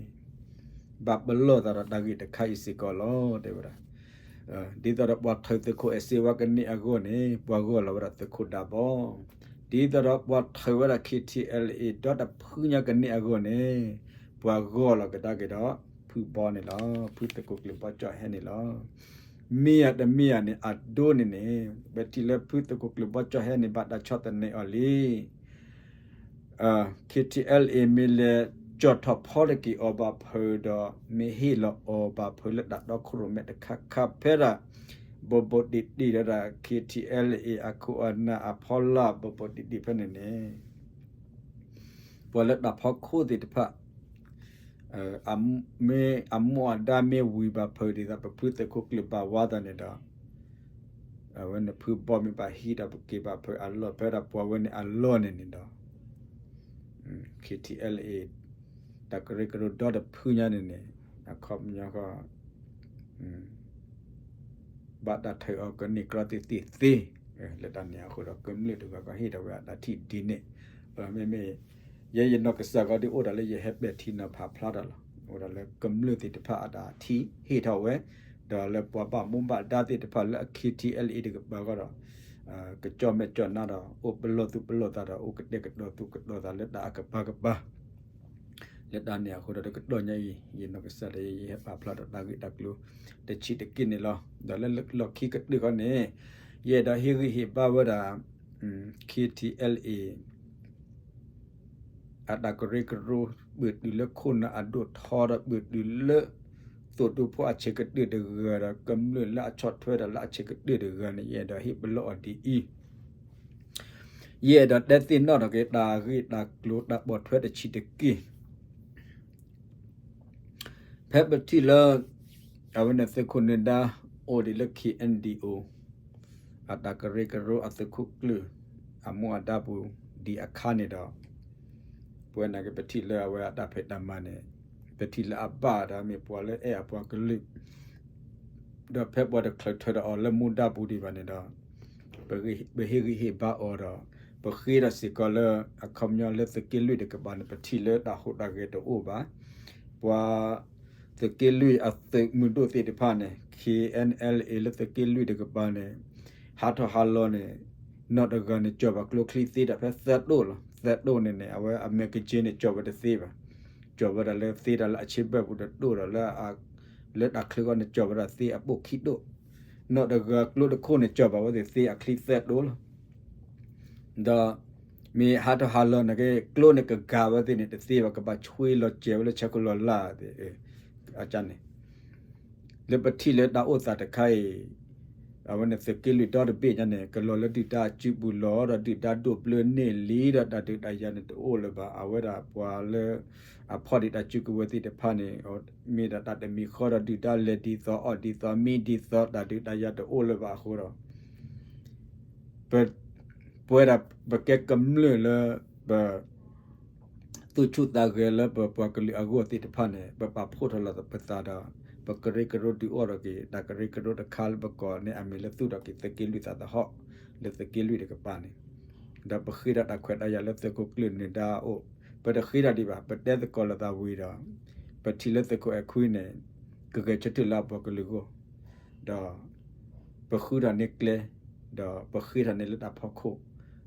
ဘၣ်ပလီၢ်သးဒီးတၢ်ဂ့ၢ်တခါအံၤစ့ၢ်ကီးလီၤ တဲဝဲဒၣ် ဒ်သိးဒီးပှၤထုးသုးခိၣ်အဲၣ်စ့ဝါကန့ၢ်အဂီၢ်န့ၣ် ပှၤဂီၢ်လီၤဝဲဒၣ်သုးခိၣ်ဒးဘီ ဒ်သိးဒီးပှၤထုးဝဲဒၣ် ခ့ၣ်ထံၣ်အဲလ်အ့ ဒီတဖုညါကန့ၢ်အဂီၢ်န့ၣ် ပှၤဂီၢ်လီၤကဒါက့ၤဒီး ဖုဘီန့ၣ်လီၤ. ဖုသုးခိၣ်ကျၢၢ်ဘီကၠီၣ်ဟဲန့ၣ်လီၤ. မ့ၢ်ဧါတမ့ၢ်ဧါန့ၣ် အဒိန့ၣ်န့ၣ် ပထံၣ်လၢဖုသုးခိၣ်ကျၢၢ်ဘီကၠီၣ်ဟဲန့ၣ် ဘၣ်တၢ်ဆီၣ်သနံးအီၤလံ ခ့ၣ်ထံၣ်အဲလ်အ့ မ့ၢ်လဲၤကၠီၣ်ထီၣ်ဖီတက့ၤအီၤဘၣ်ဖုးဒီး မ့ၢ်ဟ့ၣ်လီၤအီၤဘၣ်ဖုးလၢတၢ်တီခိၣ်ရိၣ်မဲတခါခါဖဲဒၣ် ဘိးဘိးတံၢ်တံၢ်ဒီး ခ့ၣ်ထံၣ်အဲလ်အ့ အခိၣ်အနၢ်အဖီလာ် ဘိးဘိးတံၢ်တံၢ်ဖဲန့ၣ်န့ၣ် ပှၤလၢတၢ်ဖီခိၣ်သ့ၣ်တဖၣ် မ့ၢ်အမိၢ်အဒါမ့ၢ်ဝံၤဘၣ်ဖုးဒ်သိး ပဖုသုးခိၣ်ကျၢၢ်ဘၣ်ဝါသးန့ၣ်ဒီး အဝဲန့ၣ်ဖုဘီမ့ၢ်ဘၣ်ဟံးဒီးပက့ၤဘၣ်ဖုးအလီၢ် ဖဲဒၣ်ပှၤဝဲန့ၣ်အလီၢ်န့ၣ်န့ၣ်ဒီး ခ့ၣ်ထံၣ်အဲလ်အ့ တၢ်ကရၢကရိဒီတဖုညါန့ၣ်န့ၣ် အခီပညီဃီ ဘၣ်တၢ်ထုးအီၤကန့ၢ်ကြီသ့သ့သ့ လၢတၢ်န့ၣ်အဃိဒီး ကမျၢၢ်တဂၤကဟ့ၣ်ထီၣ်ဝဲဒၣ်တၢ်ထံၣ်ဒ်န့ၣ် မ့မ့ၢ် ယဲယနီၢ်ကစၢ်ဂီၢ်ဒုးအိၣ်ဒီးလၢယဟဲပဲာ်ထံနီၤဖးဖျါတၢ်လီၤ. အိၣ်ဒီးလၢကမျၢၢ်သ့ၣ်တဖၣ်အတၢ်ထံၣ်ဟ့ၣ်ထီၣ်ဝဲ, ဒီးလၢပှၤဘၣ်မူဘၣ်ဒါသ့ၣ်တဖၣ်လၢအ K T L A တကပၤဂီၢ်ဒီး ကကၠီၣ်မဲာ်ကၠီၣ်နါဒီး အိၣ်ပလီၢ်သူၣ်ပလီၢ်သးဒီး အိၣ်ကတဲာ်ကတီၤသူၣ်ကတီၤသးလၢတၢ်အကပၤကပၤ လၢတၢ်န့ၣ်အဃိဒီး တကတီၢ်ညါအံၤ ယနီၢ်ကစၢ်ဒီး ယဟဲပာ်ဖျါဒီးတၢ်ဂ့ၢ်တၢ်ကျိၤတဆံးတက့ၢ်န့ၣ်လီၤ. ဒီးလၢလီၢ်ခံကတၢၢ်ခီန့ၣ် ယအဲၣ်ဒိးဟ့ၣ်ဂံၢ်ဟ့ၣ်ဘါဝဲဒၣ် K T L A အတၢ်ကရၢကရိ ပၢၢ်တုၤလၢခိၣ်နၢ်အဒိၣ်ထီဒီး ပၢၢ်တုၤလၢ သိၣ်ဒူဖိအဆံးကတၢၢ်တဂၤဒီး ကမျၢၢ်လၢအဆီၣ်ထွဲတၢ်လၢအဆံးကတၢၢ်တဂၤန့ၣ် ယအဲၣ်ဒိးဟ့ၣ်ပလီၢ်အီၤဒ်အံၤ, ယအဲၣ်ဒိးတဲသ့ၣ်နီၣ်ထီၣ်က့ၤ တၢ်ဂ့ၢ်တၢ်ကျိၤတၢ်ပိာ်ထွဲတဆံးတက့ၢ်. ဖဲပထံၣ်လၢ အဝဲန့ၣ်သုးခိၣ်နၢၤဒါအိၣ်ဒံးလၢ K N D O အတၢ်ကရၢကရိအသုးခိၣ်ကျၢၢ် အမူအဒါပူၤဒံးအခါန့ၣ်ဒီး ပဝဲန့ၣ်က့ ပထံၣ်လၢအဝဲအတၢ်ဖံးတၢ်မၤန့ၣ် ပထံၣ်လၢအဘၣ်ဒီးမ့ၢ်ပှၤလၢအဲၣ်အပှၤကလုာ် ဒီးဖဲပှၤတချုးထၢဒီးအီၤလၢမူဒါပူၤဒံးဘၣ်န့ၣ်ဒီး ပဟ့ၣ်ဂံၢ်ဟ့ၣ်ဘါအီၤဒီး ပဃ့ဒီးစ့ၢ်ကီးလၢ အခီပညီလၢသုးက့လွံၢ်တကပၤန့ၣ် ပထံၣ်လၢတၢ်ဟူးတၢ်ဂဲၤတအိၣ်ဘၣ်. ပှၤ သုးက့လွံၢ်အသုးမုၢ်ဒိၣ်သ့ၣ်တဖၣ်န့ၣ် K N L A လၢသုးက့လွံၢ်တကပၤန့ၣ် ဟးထီၣ်ဟးလီၤန့ၣ် နီၢ်တဂၤန့ၣ် ကၠီၣ်ဘၣ်ကျိချံသ့ဒီးဖဲသၢတိၣ်လီၤ. သၢတိၣ်န့ၣ်န့ၣ် အဝဲအမဲာ်ကက့န့ၣ် ကၠီၣ်ဝဲတသ့ဘၣ်. ကၠီၣ်ဝဲဒၣ်လၢသ့တၢ်လၢအဆ့ဘၢၣ်ပူၤတတိၣ်ဒီးလၢ လၢတၢ်ချၢဃီန့ၣ် ကၠီၣ်ဝဲဒၣ်သ့အပိၢ်ခံတိၣ်. နီၢ်တဂၤကျိတခိၣ်န့ၣ် ကၠီၣ်ဘၣ်ဝဲသ့ၣ်သ့အချံသၢတိၣ်လီၤ. ဒီး မ့ၢ်ဟးထီၣ်ဟးလီၤန့ၣ်က့ ကျိန့ၣ်ကဂၤဝဲသ့ၣ်န့ၣ်တသ့ဘၣ် ကဘၣ်ဆွ့လီၤစဲၤဝဲလၢဆၢခိၣ်လီၤလၢ်သ့ၣ် အန့ၣ် လၢပထံၣ်လၢတၢ်အိၣ်သးတခါအံၤ အဝဲန့ၣ်သုးက့လွံၢ်ဒီတဘ့ၣ်ညါန့ၣ် ကလီၤလၢဒုၣ်ဒါအစုပူၤလီၤဒီးဒုၣ်ဒါဒိၣ်ဘျၢန့ၢ်လံဒီး တၢ်ဒုးတၢ်ယၤန့ၣ်တအိၣ်လၢၤဘၣ်. အဝဲဒၣ်ပှၤလၢ အဖီၣ်ဒံးတၢ်စုကဝဲၤသ့ၣ်တဖၣ်န့ၣ် မ့ၢ်ဒၣ်တၢ်တမံၤဃီဒီးဒုၣ်ဒါလဲၤဒ်သိးအီၣ်ဒ်သိးမံဒ်သိး တၢ်ဒုးတၢ်ယၤတအိၣ်လၢၤဘၣ်အဃိဒီး ပဝဲဒၣ်ပကဲကမျၢၢ်လၢ ပ သူၣ်ဆူၣ်သးဂဲၤလၢပပှၤကလုာ်အဂီၢ်သ့ၣ်တဖၣ်န့ၣ် ပပာ်ဖှိၣ်ထီၣ်လိာ်ပသးဒီး ပကရၢကရိဒုးအိၣ်ထီၣ်က့ၤ တၢ်ကရၢကရိတခါလၢပကိးန့ၢ်အမံၤလၢသူၣ်ထီၣ်က့ၤသုးက့လွံၢ်သးသဟီၣ် လၢသုးက့လွံၢ်တကပၤန့ၣ် ဒီးပဃ့ဒီးတၢ်ခွဲးတၢ်ယာ်လၢသုးခိၣ်ကျၢၢ်နၢၤဒါအအိၣ် ပတဃ့တၢ်ဒံးဘၣ် ပတဲသကိးလိာ်သးဝံၤဒီး ပထံၣ်လၢသုးခိၣ်အဲၣ်ခွံန့ၣ် ကဂဲၤဆၢထၢၣ်လၢအပှၤကလုာ်အဂီၢ် ဒီး ပဃုထီၣ်န့ၢ်ကျဲ ဒီးပဃ့ထီၣ်န့ၢ်လၢတၢ်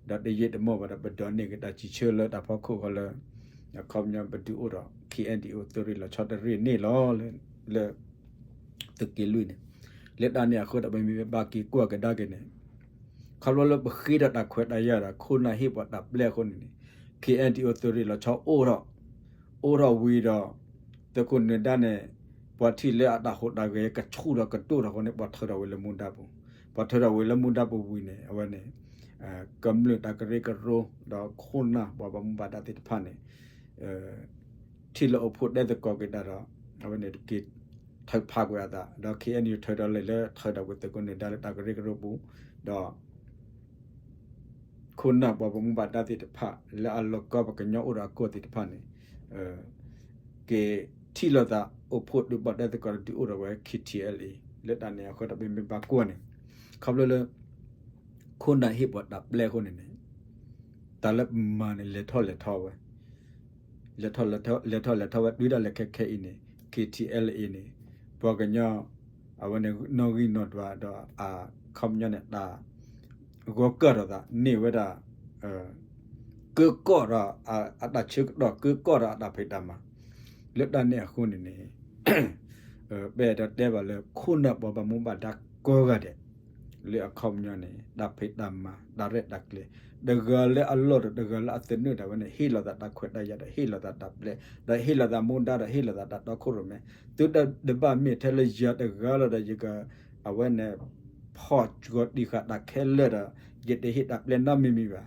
ဖီခိၣ် ဒီးတယံာ်တမီၢ်ဘၣ်ဒီး ပဒိးန့ၢ်က့ၤတၢ်စံးဆၢလၢတၢ်ဖီခိၣ်ဃီလၢ အခီပညီပဒုးအိၣ်ဒီး K N D O သုးရ့ၣ်လီၤဆီတရ့ၣ်န့ၣ်လီၤ. လၢ သုးက့လွံၢ်န့ၣ် လၢတၢ်န့ၣ်အဃိဒီး ပမ့ၢ်ဘၣ်က့ၤကွၢ်ကဒါက့ၤန့ၣ် ခီဖျိလၢပဃ့ဒီးတၢ်ခွဲးတၢ်ယာ်ဒီး ခိၣ်နၢ်ဟ့ၣ်ပှၤတၢ်ပျဲအဃိန့ၣ်န့ၣ် K N D O သုးရ့ၣ်လီၤဆီအိၣ်ထီၣ် အိၣ်ထီၣ်ဝံၤဒီး သုးခိၣ်နၢၤဒါန့ၣ် ပှၤထံၣ်လၢအတၢ်ဟူးတၢ်ဂဲၤကဆူၣ်ထီၣ်ကတိၢ်ထီၣ်အဃိန့ၣ် ပှၤထၢထီၣ်ဝဲလၢမူဒါပူၤ ပှၤထၢထီၣ်ဝဲလၢမူဒါပူၤဝံၤန့ၣ် အဝဲန့ၣ် ကမျၢၢ်တၢ်ကရၢကရိ ဒီးခိၣ်နၢ်ပှၤဘၣ်မူဘၣ်ဒါသ့ၣ်တဖၣ်န့ၣ် ထံၣ်လၢအိၣ်ဖှိၣ်တဲသကိးက့ၤတၢ်ဒီး အဝဲန့ၣ်တက့ၤ ထုးဖးကွံာ်အသး ဒီး K N U ထုးထီၣ်လံာ်လၢထုးထီၣ်ကွံာ်သုးခိၣ်နၢၤဒါလၢတၢ်ကရၢကရိပူၤ ဒီး ခိၣ်နၢ်ပှၤဘၣ်မူဘၣ်ဒါသ့ၣ်တဖၣ် လၢအလီၤကီပှၤကညီအိၣ်ဒီးအကီၢ်သ့ၣ်တဖၣ်န့ၣ် က့ၤထံၣ်လိာ်သးအိၣ်ဖှိၣ်ဒုးဘၣ်တဲသကိးဒီးဒုးအိၣ်ထီၣ်ဝဲ K T L A လၢတၢ်န့ၣ်အဃိဒီး ပမ့ၢ်ဘၣ်ကွၢ်န့ၣ် ခီဖျိလၢ ခိၣ်နၢ်ဟ့ၣ်ပှၤတၢ်ပျဲအဃိန့ၣ်န့ၣ် တၢ်လၢပမၤန့ၣ် လဲၤထီၣ်လဲၤထီဝဲ လဲၤထီၣ်လဲၤထီ လဲၤထီၣ်လဲၤထီဝဲ တုၤဒၣ်လဲာ်ခဲခဲအံၤန့ၣ် K T L A န့ၣ် ပှၤကညီ အဝဲန့ၣ် နီၣ်ဂံၢ်နီၣ်ဒွးဒီးအခီပညီန့ၣ် တၢ် ဂီၤကၢၢ်ထီၣ်သး န့ၢ်ဝဲဒၣ် ကၢကီၢ်ဒီး အတၢ်ဆၢကတီၢ် ကၢကီၢ်ဒီးအတၢ်ဖံးတၢ်မၤ လၢတၢ်န့ၣ်အဃိန့ၣ်န့ၣ် ပအဲၣ်ဒိးတဲဘၣ်လၢ ခိၣ်နၢ်ပှၤဘၣ်မူဘၣ်ဒါကိးဂၤဒဲး လၢအခီပညီန့ၣ် တၢ်ဖံးတၢ်မၤ တၢ်ရဲၣ်တၢ်ကျဲၤ တဂၤလၢအလီၢ်ဒီးတဂၤလၢအသနၢၣ်ဒၣ်ဝဲန့ၣ် ဟ့ၣ်လီၤသးတၢ်ခွဲးတၢ်ယာ်ဒီး ဟ့ၣ်လီၤသးတၢ်ပျဲ ဒီးဟ့ၣ်လီၤသးမူဒါဒီး ဟ့ၣ်လီၤသးတၢ်တီခိၣ်ရိၣ်မဲ သုတဘၣ်မ့ၢ်ထဲလၢယၤတဂၤလီၤဒီး ယက အဝဲန့ၣ် ဖီၣ်ကီၤတံာ်ဃာ်တၢ်ခဲလၢာ်ဒီး ယတဟ့ၣ်တၢ်ပျဲနီတမံၤမံၤဘၣ်.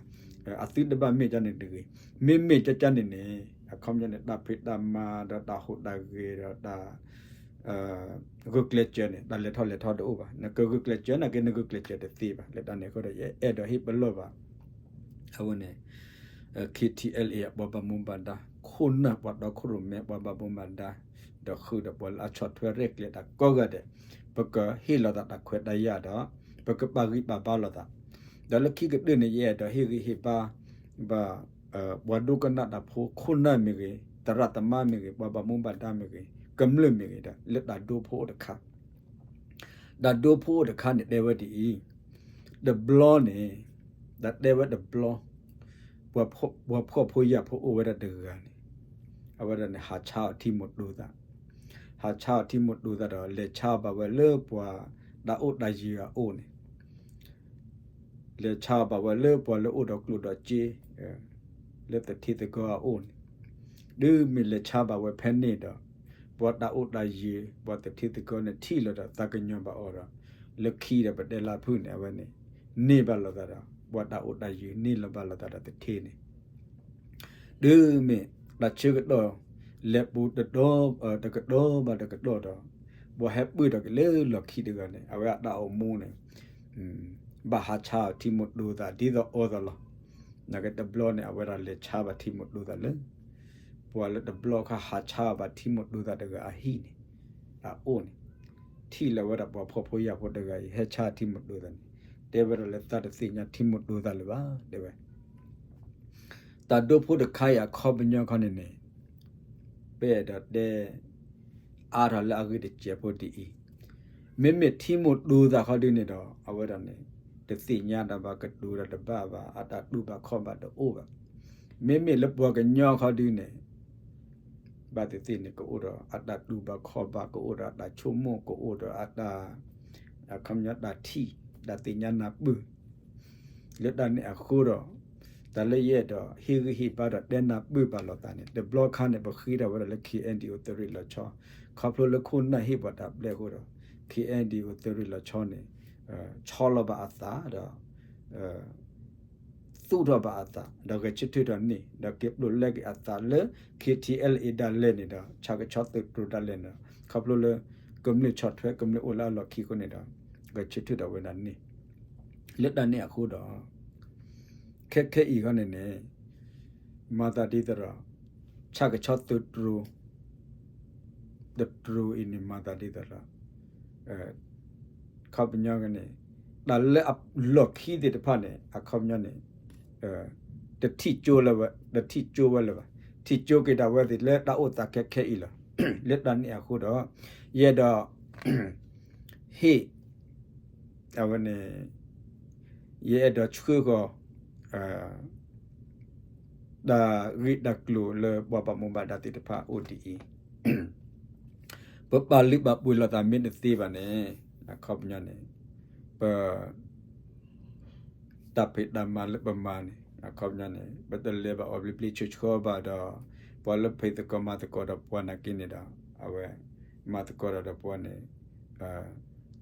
အသုတဘၣ်မ့ၢ်ကန့ၣ်တဂ့ၤ. မ့မ့ၢ်ကကန့ၣ်န့ၣ် အခီပညီန့ၣ် တၢ်ဖံးတၢ်မၤဒီးတၢ်ဟူးတၢ်ဂဲၤဒီးတၢ် ဂုာ်ကျဲးစၢးန့ၣ် တၢ်လဲၤထီၣ်လဲၤထီတအိၣ်ဘၣ်. နကဂုာ်ကျဲးစၢးနာ်က့ နဂုာ်ကျဲးစၢးတသ့ဘၣ်. လၢတၢ်န့ၣ်အဃိဒီး ယအဲၣ်ဒိးဟ့ၣ်ပလီၢ်ဘၣ် အဝဲန့ၣ် K T L A အပှၤဘၣ်မူဘၣ်ဒါ ခိၣ်နၢ်ပှၤတီခိၣ်ရိၣ်မဲ ပှၤဘၣ်မူဘၣ်ဒါ ဒီးဃုာ်ဒီးပှၤလၢအဆီၣ်ထွဲရဲၣ်ကျဲၤတၢ်ကိးဂၤဒဲး ပကဟ့ၣ်လီၤသးတၢ်ခွဲးတၢ်ယာ်ဒီး ပကပာ်ဂံၢ်ပာ်ဘါလိာ်သး ဒီးလၢခံကတၢၢ်န့ၣ် ယအဲၣ်ဒိးဟ့ၣ်ဂံၢ်ဟ့ၣ်ဘါ ဘၣ် ပှၤဒိကနၣ်တၢ်ဖိခိၣ်နၢ်မ့ၢ်ဂ့ၤ, သရၣ်သမါမ့ၢ်ဂ့ၤ, ပှၤဘၣ်မူဘၣ်ဒါမ့ၢ်ဂ့ၤ, ကမျၢၢ်မ့ၢ်ဂ့ၤဒီး လၢတၢ်ဒိဖိအိၣ်တခါ, တၢ်ဒိဖိအိၣ်တခါန့ၣ် တဲဝဲဒ်အံၤ, တဘျီန့ၣ်, တၢ်တဲဝဲတဘျီ, ပှၤဖှီၣ်ဖိယာ်ဖိအိၣ်ဝဲဒၣ်တဂၤန့ၣ်, အဝဲဒၣ်န့ၣ် ဟးဆါအီၤထံမိၢ်တိၤသး, ဟးဆါအီၤထံမိၢ်တိၤသးဒီး လဲၤဆါအီၤဘၣ်ဝဲလၢပှၤတၢ်အိၣ်တၢ်ယၢၤအအိၣ်န့ၣ် လဲၤဆါအီၤဘၣ်ဝဲလၢပှၤလၢအိၣ်ဒီးကျိၣ်ဒီးစ့, လၢသထ့သကီအအိၣ်န့ၣ်, တုၤမ့ၢ်လဲၤဆါဘၣ်ဝဲဖဲန့ၣ်ဒီး, ပှၤတၢ်အိၣ်တၢ်ယၢၤ ပှၤသထ့သကီန့ၣ်ထံၣ်လီၤဒီး သးကညီၤဘၣ်အီၤဒီး, လၢခံဒီးပတဲလၢဖုၣ်န့ၣ် အဝဲန့ၣ်, န့ၢ်ဘၣ်လိာ်သးဒီး ပှၤတၢ်အိၣ်တၢ်ယၢၤ န့ၢ်လီၤဘၣ်လိာ်သးဒီးသထ့န့ၣ် တုၤမ့ၢ်တၢ်ဆၢကတီၢ် လဲၤပူၤတတီၤ, တကတီၢ်ဘၣ်တကတီၢ်ဒီး, ပှၤဟဲပၢၢ်ထီၣ်က့ၤလၢလီၢ်ခံတဂၤန့ၣ် အဝဲအတၢ်အိၣ်မူန့ၣ်, ဘၣ်ဟးဆါအီၤထံမိၢ်တိၤသးဒ်သိးအီၤသိးလီၤ. နာ်က့တဘျီန့ၣ် အဝဲဒၣ်လဲၤဆါဘၣ်ထံမိၢ်တိၤသးလၢ ပှၤလၢတဘျီခါဟးဆါအီၤဘၣ်ထံမိၢ်တိၤသးတဂၤအဟံၣ်န့ၣ်, အအိၣ်န့ၣ်, ထံၣ်လီၤဝဲဒၣ်ပှၤဖှီၣ်ဖိယာ်ဖိတဂၤအံၤ ဟဲဆါထံမိၢ်တိၤသးန့ၣ်, တဲဝဲဒၣ်လၢသးတသ့ၣ်ညါထံမိၢ်တိၤသးလၢၤဘၣ် တဲဝဲ တၢ်ဒိဖိတခါအံၤအခီပညီခီန့ၣ်န့ၣ်, ပအဲၣ်ဒိးတဲ အါထီၣ်လၢအဂ့ၢ်တစဲးဖိဒ်အံၤ, မ့မ့ၢ်ထံမိၢ်တိၤသးခီဒုန့ၣ်ဒီး အဝဲဒၣ်န့ၣ်, တသ့ၣ်ညါတၢ်ဘၣ် ကတိၤတၢ်တဘၣ်ဘၣ် အတၢ်တူၢ်ဘၣ်ခီၣ်ဘၣ်တအိၣ်ဘၣ်. မ့မ့ၢ်လၢပှၤကညီခီဒုန့ၣ် ဘၣ်သ့ၣ်သ့ၣ်န့ၣ် ကအိၣ်ဒီးအတၢ်တူၢ်ဘၣ်ခီၣ်ဘၣ် ကအိၣ်ဒီးအတၢ်ဆိကမိၣ် ကအိၣ်ဒီးအတၢ်, အခီပညီတၢ်ထံၣ်, တၢ်သ့ၣ်ညါနၢ်ပၢၢ် လၢတၢ်န့ၣ်အဃိဒီး, တၢ်လၢယအဲၣ်ဒိးဟ့ၣ်ဂံၢ်ဟ့ၣ်ဘါဒီးတဲနၢ်ပၢၢ်ဘၣ်လိာ်သးန့ၣ် တဘျီခါန့ၣ် ပဃ့ထီၣ်ဝဲဒၣ်လၢ KNDO သုးရ့ၣ်လီၤဆီ, ခီဖျိလၢခိၣ်နၢ်ဟ့ၣ်ပှၤတၢ်ပျဲအဃိဒီး, KNDO သုးရ့ၣ်လီၤဆီန့ၣ်, ဆီလီၤဘၣ်အသးဒီး သူၣ်ထီၣ်ဘၣ်အသး ဒီးဂဲၤဆၢထၢၣ်ထီၣ်န့ၣ် ဒီးက့ၤပျိာ်လဲက့ၤအသးလၢ KTLA ဒၣ်လဲာ်န့ၣ်ဒီး ဆၣ်ကဆီသုးတြိၤဒၣ်လဲာ်န့ၣ်ဒီး ခီဖျိလၢ ကမျၢၢ်ဆီၣ်ထွဲကမျၢၢ်အိၣ်လၢအလီၢ်ခံအဃိန့ၣ်ဒီး ဂဲၤဆၢထၢၣ်ထီၣ်ဝဲဒၣ်န့ၣ် လၢတၢ်န့ၣ်အဃိဒီး ခဲခဲအံၤခီန့ၣ်န့ၣ် မၤသးဒ်သိးဒီး ဆၣ်ကဆီသုးတြိၤ တတြိၤအံၤန့ၣ် မၤသးဒ်သိးဒီး အခီပညီန့ၣ် တၢ်လၢအလီၢ်ခံသ့ၣ်တဖၣ်န့ၣ် အခီပညီန့ၣ် တထံၣ်ကၠိလၢၤဝဲ, တထံၣ်ကၠိဝဲလၢၤဘၣ်, ထံၣ်ကၠိက့ၤဒၣ်ဝဲသ့ၣ်လၢတၢ်အိၣ်သးခဲခဲအံၤလီၤ. လၢတၢ်န့ၣ်အဃိဒီး ယအဲၣ်ဒိး ဟ့ၣ် အဝဲန့ၣ် ယအဲၣ်ဒိးဆှၢဃီၤ တၢ်ဂ့ၢ်တၢ်ကျိၤလၢပှၤဘၣ်မူဘၣ်ဒါသ့ၣ်တဖၣ်အိၣ်ဒ်အံၤ, ပပာ်လုၢ်ပာ်ပှ့ၤလိာ်သးမ့ၢ်တသ့ဘၣ်န့ၣ် အခီပညီန့ၣ် ပ တၢ်ဖံးတၢ်မၤလၢပမၤန့ၣ် အခီပညီန့ၣ် ပတလဲၤဘၣ်အီၤဘျ့ဘျ့ဆှီဆှီဘၣ်ဒီး ပှၤလၢဖံးသကိးမၤသကိးဒီးပှၤနာ်က့န့ၣ်ဒီး အဝဲ မၤသကိးဒီးပှၤန့ၣ်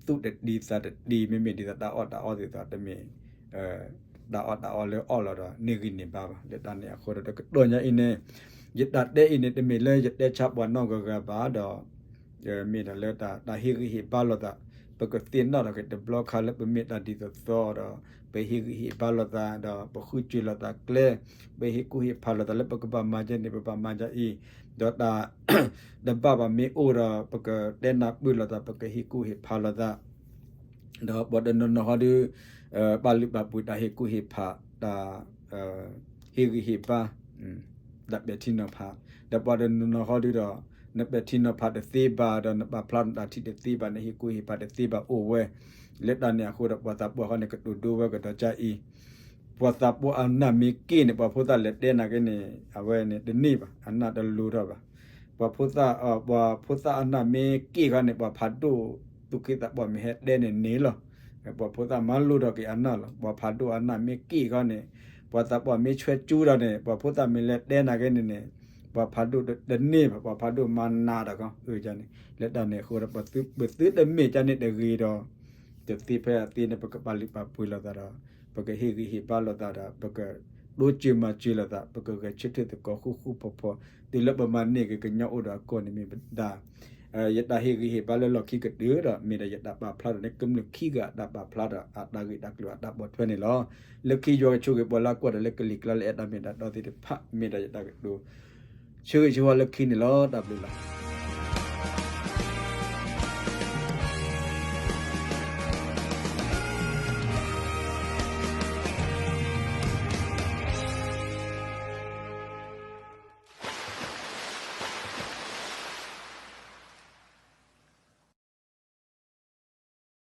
သူၣ်တတံၤသးတတံၤ မ့မ့ၢ်ဒ်သိးတၢ်အီၣ်တၢ်အီသ့ၣ်သိး တမ့ၢ် တၢ်အီၣ်တၢ်အီလၢအီၣ်လီၤဒီး န့ၢ်ဂံၢ်န့ၢ်ဘါဘၣ်. လၢတၢ်န့ၣ်အဃိဒီး တကတီၢ်ညါအံၤန့ၣ် ယတၢ်တဲအံၤန့ၣ် တမ့ၢ်လၢယတဲဆါပှၤနီတဂၤဂၤဘၣ်ဒီး မ့ၢ်ဒၣ်လၢတၢ်ဟ့ၣ်ဂံၢ်ဟ့ၣ်ဘါလိာ်သး ပကသ့ၣ်နီၣ်ထီၣ်က့ၤတဘျီခါလၢပမ့ၢ်တၢ်ဒ်သိးသိးဒီး ပဟ့ၣ်ဂံၢ်ဟ့ၣ်ဘါလိာ်သးဒီး ပဃုစၢၤလိာ်သးကျဲ ပဟ့ၣ်ကူၣ်ဟ့ၣ်ဖးလိာ်သးလၢပကဘၣ်မၤဒ်န့ၣ် ပဘၣ်မၤဒ်အံၤ ဒီးတၢ်တဘၣ်ဘၣ်မ့ၢ်အိၣ်ဒီး ပကတဲနၢ်ပၢၢ်လိာ်သး ပကဟ့ၣ်ကူၣ်ဟ့ၣ်ဖးလိာ်သး ဒီးပှၤတနီၤနီၤဃီဒီး ပာ်လုၢ်ပာ်ပှ့ၤတၢ်ဟ့ၣ်ကူၣ်ဟ့ၣ်ဖး တၢ် ဟ့ၣ်ဂံၢ်ဟ့ၣ်ဘါ တၢ်ပဲာ်ထံနီၤဖး ဒီးပှၤတနီၤနီၤဃီဒီး နပဲာ်ထံနီၤဖးတသ့ဘၣ်ဒီး နပာ်ဖျါနတၢ်ထံၣ်တသ့ဘၣ် နဟ့ၣ်ကူၣ်ဟ့ၣ်ဖးတသ့ဘၣ်အိၣ်ဝဲ လၢတၢ်န့ၣ်အဃိဒီး ပှၤသးပှၢ်ဃီန့ၣ် ကတိၤဒိဝဲကဒီးကါအံၤ ပှၤသးပှၢ်အနၢ်မ့ၢ်က့ၣ်န့ၣ် ပှၤဖိသၣ်လဲၤတဲနာ်က့န့ၣ် အဝဲန့ၣ်တန့ၢ်ဘၣ် အနၢ်တလိၤထီၣ်ဘၣ် ပှၤဖိသၣ် ပှၤဖိသၣ်အနၢ်မ့ၢ်က့ၣ်ဃီန့ၣ် ပှၤဖးဒိၣ်သူၣ်က့သးပှၢ်မ့ၢ်ဟဲတဲန့ၣ်န့ၣ်လီၤ ပှၤဖိသၣ်မၤလိထီၣ်က့ၤအနၢ်လီၤ ပှၤဖးဒိၣ်အနၢ်မ့ၢ်က့ၣ်ဃီန့ၣ် ပှၤသးပှၢ်မ့ၢ်ဆွဲကၠူဒီးန့ၣ် ပှၤဖိသၣ်မ့ၢ်လဲၤတဲနာ်က့န့ၣ်န့ၣ် ပှၤဖးဒိၣ်တန့ၢ်ဘၣ် ပှၤဖးဒိၣ်မၤနးဒီး အန့ၣ် လၢတၢ်န့ၣ်အဃိဒီး ပသုတမ့ၢ်ကန့ၣ်တဂ့ၤဒီး တသ့ဖဲအသ့န့ၣ် ပကပာ်လုၢ်ပာ်ပှ့ၤလိာ်သးဒီး ပကဟ့ၣ်ဂံၢ်ဟ့ၣ်ဘါလိာ်သးဒီး ပကတိစၢၤမၤစၢၤလိာ်သး ပကဂဲၤဆၢထၢၣ်သကိးဃူဃူဖိးဖိး တုၤလၢပမၤန့ၢ်က့ၤကညီအိၣ်ဒီးအကီၢ်န့ၣ်မ့ၢ်ပဒၣ် ယတၢ်ဟ့ၣ်ဂံၢ်ဟ့ၣ်ဘါလၢလီၢ်ခံကတၢၢ်ဒီး မ့ၢ်ဒီးယတၢ်ပာ်ဖျါဒီးန့ၣ် ကမျၢၢ်ခံဂၤအတၢ်ပာ်ဖျါဒီးအတၢ်ဂ့ၢ်တၢ်ကျိၤအတၢ်ပိာ်ထွဲန့ၣ်လီၤ. လၢခံယွၤကဆိၣ်ဂ့ၤပှၤလၢအကွၢ်တၢ်လၢကလံၤကျါလၢအဲၣ်တၢ်မ့ၢ်တၢ်တီသ့ၣ်တဖၣ် မ့ၢ်ဒီးယတၢ်ကတိၤ ဆၢဂ့ၤဆၢဝါလၢခံန့ၣ်လီၤ. တၢ်ဘျုးလီၤ.